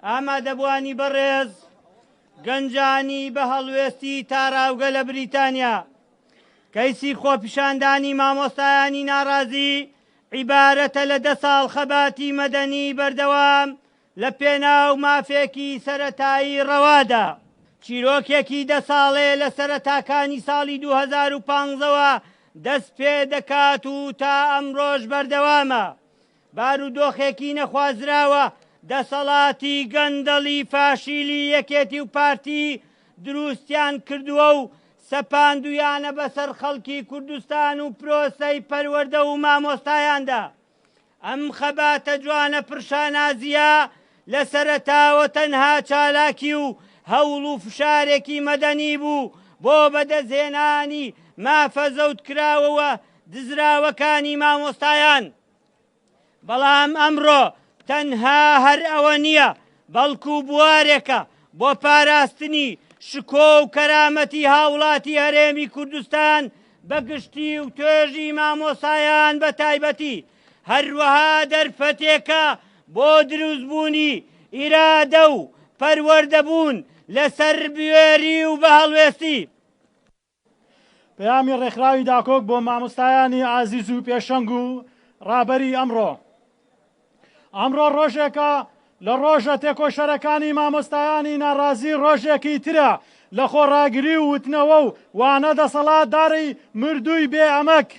ئامادەبووانی بەڕێز، گەنجانی بە هەڵوێستی تاراوگە لە بریتانیا، کەیسی خۆپیشاندانی مامۆستایانی ناڕازی عیبارەتە لە دە ساڵ خەباتی مەدەنی بەردەوام لە پێناو مافێکی سەرەتایی ڕەوادا. چیرۆکێکی دە ساڵەیە لە سەرەتاکانی ساڵی 2015 وە دەست پێ دەکات و تا ئەمڕۆش بەردەوامە. بارودۆخێکی نەخوازراوە دەسەڵاتی گەندەڵی فاشیلی یەکێتی و پارتی دروستیان کردووە و سەپاندویانە بەسەر خەڵکی کوردستان و پرۆسەی پەروەردە و مامۆستایاندا. ئەم خەباتە جوانە پڕشانازییە لە سەرەتاوە تەنها چالاکی و هەوڵ و فشارێکی مەدەنی بوو بۆ بەدەستهێنانی مافە زەوتکراوە و دزراوەکانی مامۆستایان، بەڵام ئەمڕۆ تەنها هەر ئەوە نییە، بەڵکو بوارێکە بۆ پاراستنی شکۆ و کەرامەتی هاوڵاتی هەرێمی کوردستان بە گشتی و توێژی مامۆستایان بە تایبەتی، هەروەها دەرفەتێکە بۆ دروستبوونی ئیرادە و پەروەردەبوون لەسەر بوێری و بە هەڵوێستی. پەیامی ڕێکخراوی داکۆک بۆ مامۆستایانی ئازیز و پێشەنگ و ڕابەری ئەمڕۆ. ئەمڕۆ ڕۆژێکە لە ڕۆژە تێکۆشەرەکانی مامۆستایانی ناڕازی ڕۆژێکی ترە لە خۆڕاگری و وتنەوە و وانە دەسەڵاتداری مردووی بێ ئەمەک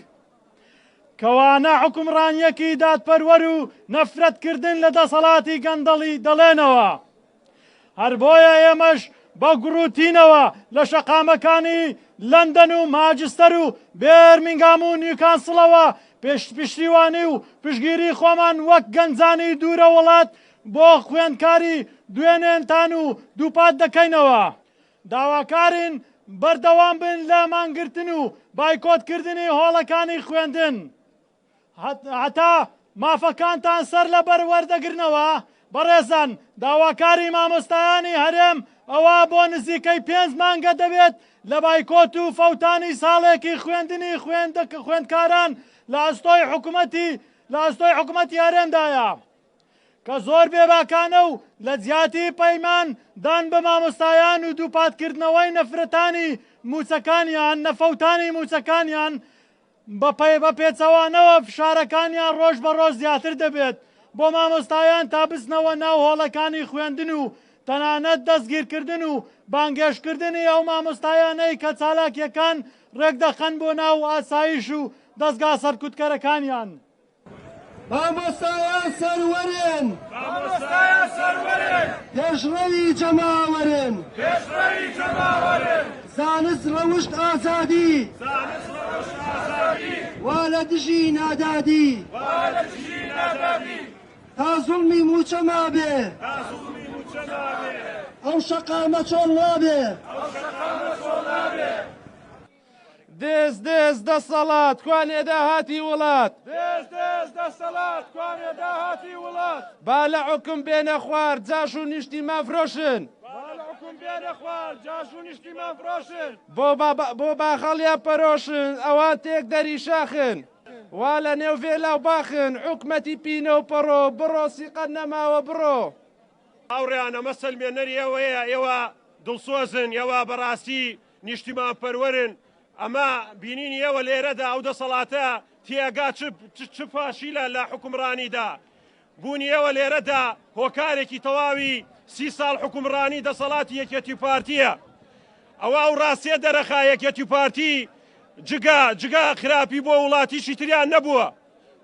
کەوانە حوکمڕانیەکی دادپەروەر و نەفرەتکردن لە دەسەڵاتی گەندەڵی دەڵێنەوە. هەر بۆیە ئێمەش بە گوڕوتینەوە لە شەقامەکانی لەندەن و ماجستەر و بێرمینگام و نیوکانسڵەوە پشتیوانی و پشتگیری خۆمان وەک گەنجانی دوورە وڵات بۆ خوێندکاری دوێنێنتان و دووپات دەکەینەوە. داواکارین بەردەوام بن لە مانگرتن و بایکۆتکردنی هۆڵەکانی خوێندن. هەتا مافەکانتان سەر لەبەر وەردەگرنەوە، بەڕێزان داواکاری مامۆستایانی هەرێم ئەوا بۆ نزیکەی پێنج مانگە دەبێت لە بایکۆت و فەوتانی ساڵێکی خوێندنی خوێندکاران لە ئەستۆی حکومەتی لە ئەستۆی حکومەتی هەرێمدایە کە زۆر بێباکانە و لە جیاتی پەیمان دان بە مامۆستایان و دووپاتکردنەوەی نەفرەتانی مووچەکانیان نەفەوتانی مووچەکانیان بە پێچەوانەوە فشارەکانیان ڕۆژ بە ڕۆژ زیاتر دەبێت بۆ مامۆستایان تا بچنەوە ناو هۆڵەکانی خوێندن و تەنانەت دەستگیرکردن و بانگهێشتکردنی ئەو مامۆستایانەی کە چالاکیەکان ڕێکدەخەن بۆ ناو ئاسایش و دەزگا سەرکوتکەرەکانیان. مامۆستایان سەروەرن. مامۆستایان سەروەرن. پێشڕەوی جەماوەرن. پێشڕەوی جەماوەرن. زانست ڕەوشت ئازادی. زانست ڕەوشت ئازادی. وا لە دژی نادادی. وا لە دژی نادادی. تا زوڵمی مووچە مابێ. تا زوڵمی مووچە مابێ. ئەو شەقامە چۆڵ نابێ. ئەو شەقامە چۆڵ نابێ. دز دز دەسەڵات کوانێ داهاتی وڵات. دز دز دەسەڵات کوانێ داهاتی وڵات. با لە حوکم بێنە خوار جاش و نیشتیمان فرۆشن. با لە حوکم بێنە خوار جاش و نیشتیمان فرۆشن. بۆ باخەڵیان پەرۆشن ئەوان تێکدەری شاخن. وا لە نێو ڤێلا و باخن حکومەتی پینە و پەڕۆ بڕۆ سیقەت نەماوە بڕۆ. هاوڕێیان ئەمە سەلمێنەری ئەوەیە ئێوە دڵسۆزن ئێوە بەڕاستی نیشتیمانپەروەرن، ئەمە بینینی ئێوە لێرەدا ئەو دەسەڵاتە تێئەگا چ چ فاشیلە لە حوکمڕانیدا، بوونی ئێوە لێرەدا هۆکارێکی تەواوی سی ساڵ حوکمڕانی دەسەڵاتی یەکێتی و پارتیە. ئەوە ئەو ڕاستیە دەرەخا یەکێتی و پارتی جگە جگە خراپی بۆ وڵاتیشی تریان نەبووە.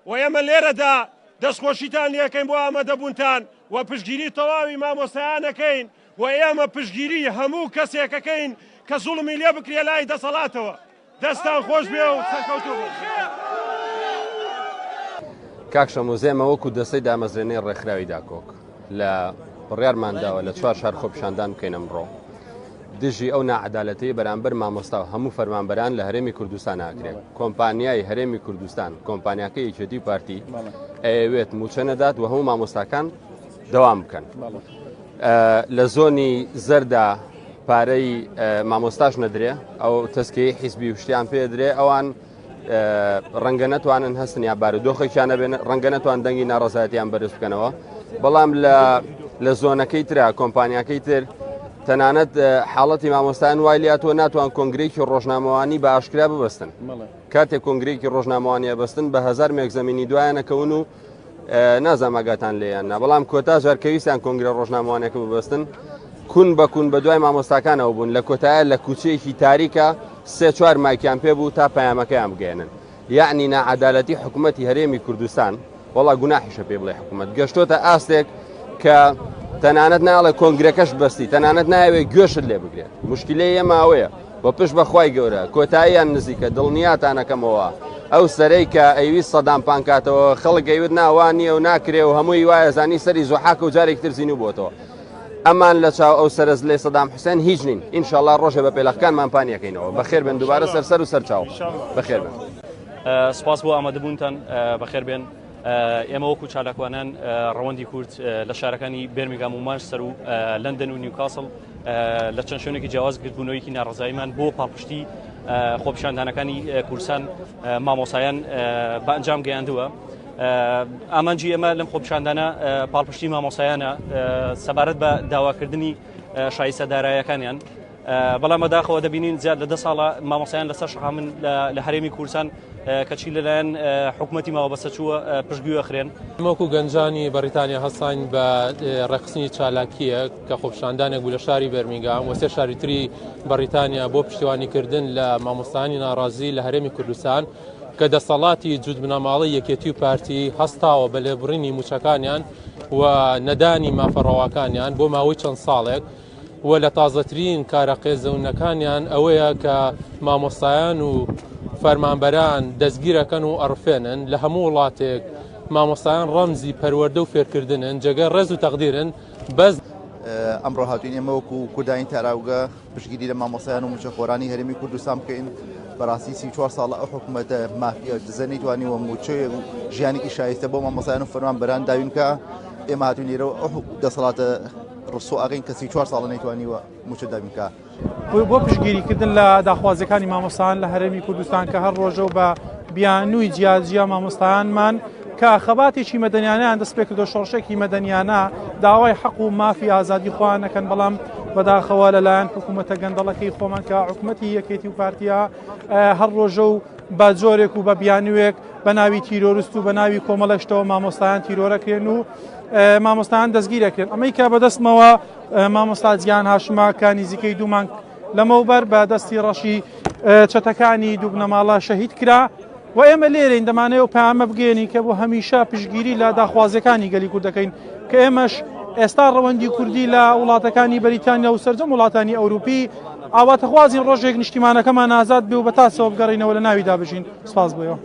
و ئێمە لێرەدا دەستخۆشیتان لێکەین بۆ ئامادەبوونتان و پشتگیری تەواوی مامۆستایان ئەکەین و ئێمە پشتگیری هەموو کەسێک ئەکەین کە زوڵمی لێ بکرێ لای دەسەڵاتەوە. دەستان خۆش بێ و سەرکەوتوو بن. کاک شەمۆز ئێمە وەکو دەستەی دامەزرێنەی ڕێکخراوی داکۆک لە بڕیارمان داوە لە چوار شار خۆپیشاندان بکەین ئەمڕۆ دژی ئەو ناعەدالەتەی بەرامبەر مامۆستا و هەموو فەرمانبەران لە هەرێمی کوردستان ئاکرێت کۆمپانیای هەرێمی کوردستان کۆمپانیاکە یەکێتی و پارتی ئەیەوێت موچە نەدات و هەموو مامۆستاکان دەوام بکەن لە زۆنی زەردا پارەی مامۆستاش نەدرێ ئەو تەسکەی حیزبی و شتیان پێدرێ ئەوان ڕەنگە نەتوانن هەستن یا بارودۆخێکیان نەبێن ڕەنگە نەتوان دەنگی ناڕزایەتیان بەرز بکەنەوە بەڵام لە لە زۆنەکەی ترا کۆمپانیاکەی تر تەنانەت حاڵەتی مامۆستایان وای لاتوە ناتوان کۆنگرێکی ڕۆژنامەوانی بە ئاشکرا ببەستن کاتێک کۆنگرێکی ڕۆژنامەوانی ئەبەستن بە هەزار مێکزەمینی دوایانەکەون و نازانم ئاگاتان لێیان نا بەڵام کۆتا جار کە ویستیان کۆنگرە ڕۆژنامەوانەکە ببەستن کون بە کون بە دوای مامۆستاکانەوە بوون لە کۆتایە لە کوچەیەکی تاریکە سێ چوار مایکیان پێ بوو تا پەیامەکەیان بگەێنن یعنی ناعەدالەتی حکوومەتی هەرێمی کوردستان وەڵا گوناحیشە پێ بڵێ حکوومەت گەشتۆتە ئاستێک کە تەنانەت ناڵێ کۆنگرەکەش بەستی تەنانەت ناوێت گوێشت لێ بگرێت مشکلەی ئێمە ئەوەیە و پشت بە خوای گەورە کۆتاییان نزیکە دڵنیاتانەکەمەوە ئەو سەرەی کە ئەیویست سەدام پانکاتەوە خەڵک ئەیوت نا وا نییە و ناکرێ و هەمووی وایە زانی سەری زوحاکە و جارێکی تر زینوو بۆتەوە ئەمان لە چاو ئەو سەرە زلەی سەدام حوسێن هیچ نین ئینشاڵڵا ڕۆژێ بە پێلەخکانمان پانیەکەینەوە بەخێر بێن دووبارە سەر سەر و سەر چاو بەخێر بێن. سپاس بۆ ئامادەبوونتان بەخێر بێن. ئێمە وەکو چالاکوانان ڕەوەندی کورد لە شارەکانی بێرمیگام و مانچستەر و لەندەن و نیوکاسڵ لە چەند شوێنێکی جیاواز گردبوونەوەیەکی ناڕەزاییمان بۆ پاڵپشتی خۆپیشاندانەکانی کوردستان مامۆسایان بە ئەنجام گەیاندووە. ئامانجی ئێمە لەم خۆپیشاندانە پاڵپشتی مامۆسایانە سەبارەت بە داواکردنی شایستە دارایەکانیان. بەڵام بەداخەوە دەبینین زیاد لە دە ساڵە مامۆستایان لەسەر شەقامن لە هەرێمی کوردستان کەچی لەلایەن حکوومەتی ماوە بەسەچووە پشتگوێ خرێن. وەکو گەنجانی بەڕیتانیا هەستاین بە ڕێکخستنی چالاکییەک کە خۆپیشاندانێک بوو لە شاری بەرمینگام و سێ شاری تری بەڕیتانیا بۆ پشتیوانیکردن لە مامۆستایانی ناڕازی لە هەرێمی کوردستان کە دەسەڵاتی جووت بنەماڵەی یەکێتی و پارتی هەستاوە بە لێبڕینی مووچەکانیان و نەدانی مافە ڕەواکانیان بۆ ماوەی چەند ساڵێک. و لە تازەترین کارە قێزەونەکانیان ئەوەیە کە مامۆستایان و فەرمانبەران دەستگیرەکەن و ئەڕفێنن لە هەموو وڵاتێک مامۆستایان ڕەمزی پەروەردە و فێرکردنن جێگای ڕێز و تەقدیرن بەس ئەمڕۆ هاتوین ئێمە وەکو کوردانی تاراوگە پشتگیری لە مامۆستایان و موچەخۆرانی هەرێمی کوردستان بکەین بەڕاستی 34 ساڵە ئەو حکوومەتە مافیا دزە نەیتوانیوە موچەیە و ژیانێکی شایستە بۆ مامۆستایان و فەرمانبەران داوین بکە ئێمە هاتوین لێرەوە ئەو دەسەڵاتە ڕسوا ئەکەین کە 34 ساڵە نەیتوانیوە موچە دابین بکا. بۆ پشتگیریکردن لە داخوازیەکانی مامۆستایان لە هەرێمی کوردستان کە هەر ڕۆژە و بە بیانووی جیاجیا مامۆستایانمان کە خەباتێکی مەدەنیانیان دەست پێکردو شۆڕشێکی مەدەنیانە داوای حەق و مافی ئازادی خۆیان نەکەن بەڵام بەداخەوە لەلایەن حکوومەتە گەندەڵەکەی خۆمان کە حکوومەتی یەکێتی و پارتیا هەر ڕۆژە و بە جۆرێک و بە بیانوێک بە ناوی تیرۆرست و بە ناوی کۆمەڵێک شتەوە مامۆستایان تیرۆرەکرێن و مامۆستایان دەستگیرەکرێن ئەمەی کە بەدەستمەوە مامۆستا جیان هاشمە کە نزیکەی دوو مانگ لەمەوبەر بە دەستی ڕەشی چەتەکانی دوو بنەماڵە شەهید کرا و ئێمە لێرەین دەمانەوە و پامە بگەێنین کە بۆ هەمیشە پشگیری لە داخوازیەکانی گەلی کورد دەکەین کە ئێمەش ئێستا ڕەوەندی کوردی لە وڵاتەکانی بەریتانیا و سەرجەم وڵاتانی ئەوروپی ئاواتەخوازین ڕۆژێک نیشتیمانەکەمان ئازاد بێ و بە تاسەوە بگەڕینەوە لە ناویدا بژین سپاس بۆ ئێوە.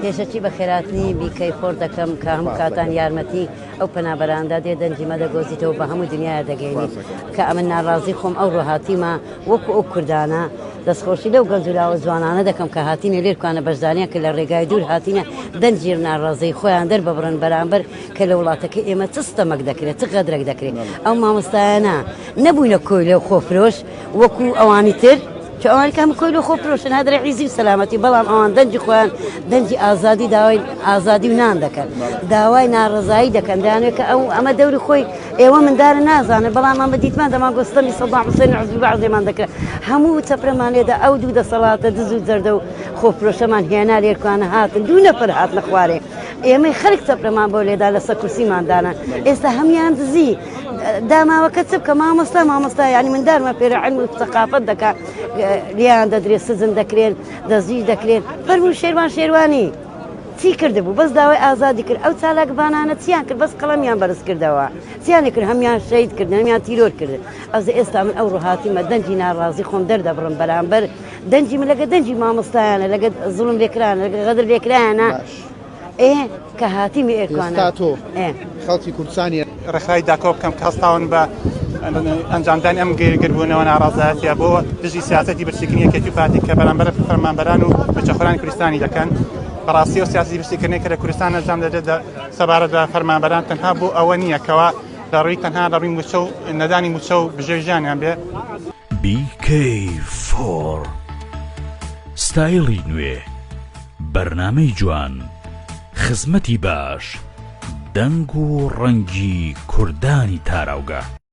پێشەکی بەخێراتنی بیکەی خۆر دەکەم کە هەموو کاتان یارمەتی ئەو پەنابەراندا دێ دەنگی مە دەگۆزیتەوە بە هەموو دنیایا دەگەینی کە ئەمن ناڕازی خۆم ئەوڕۆ هاتیمە وەکو ئەو کوردانە دەستخۆشی لەو گەنج و لاوە جوانانە دەکەم کە هاتینە لێرکانە بەشداریان کرد لە ڕێگای دوور هاتینە دەنگی ناڕازی خۆیان دەرببڕن بەرامبەر کە لە وڵاتەکەی ئێمە چ ستەمەک دەکرێت چ غەدرێک دەکرێت ئەو مامۆستایانە نەبووینە کۆیلە و خۆفرۆش وەکو ئەوانی تر چ ئەوانی کە هەموو کۆیلە و خۆفرۆشن هەدرە عیزی و سەلامەتی بەڵام ئەوان دەنگی خۆیان دەنگی ئازادی داوای ئازادی و نان دەکەن داوای ناڕەزایی دەکەن دەیانەوێت کە ئەو ئەمە دەوری خۆی ئێوە مندارە نازانن بەڵام ئەمە دیتمان دەمان گۆ ستەمی سەدام حوسێن و حزبی بەعسێمان دەکرا هەموو چەپرەمان لێدا ئەو دوو دەسەڵاتە دز و جەردە و خۆفرۆشەمان هێنا لێرکانە هاتن دوو نەفەر هاتنە خوارێ ئێمەی خەرک چەپرەمان بۆ لێدا لەسەر کورسیمان دانا ئێستا هەموان دزی داماوەکە چ بکە مامۆستا مامۆستا یعنی مندارمە فێرە علم و سەقافەت دەکا لیان دەدرێت سزن دەکرێن دەستگیر دەکرێن فەرموو شێروان شێروانی چی کردبوو بەس داوای ئازادی کرد ئەو چالاکڤانانە چیان کرد بەس قەڵەمیان بەرز کردەوە چیانی کرد هەمیان شەید کردن هەمیان تیرۆر کردن ئەوزە ئێستا من ئەو ڕوهاتیمە دەنگی ناڕازی خۆم دەردەبڕم بەرامبەر دەنگی من لەگە دەنگی مامۆستایانە لەگە زوڵم لێکرانە لەگە غەدر لێکرایانە ئێ کە هاتیمە ئێرکانە ئێستا تۆ خەڵکی کوردستانی. ڕێکخراوی داکۆ بکەم کە هەستاون بە ئەنجامدانی ئەم گردبوونەوە ناڕەزایەتیە بۆ دژی سیاسەتی برسیکردنی یەکێتی و پارتی کە بەرامبەر فەرمانبەران و مووچەخۆرانی کوردستانی دەکەن. بەڕاستی ئەو سیاسەتی برسیکردنەی کە لە کوردستان ئەنجام دەدرێت سەبارەت بە فەرمانبەران تەنها بۆ ئەوە نییە کەوا لە ڕووی تەنها لە ڕووی مووچە و نەدانی مووچە و بژێوی ژیانیان بێ. BK4 ستایڵی نوێ، بەرنامەی جوان، خزمەتی باش. دەنگ و ڕەنگی کوردانی تاراوگە.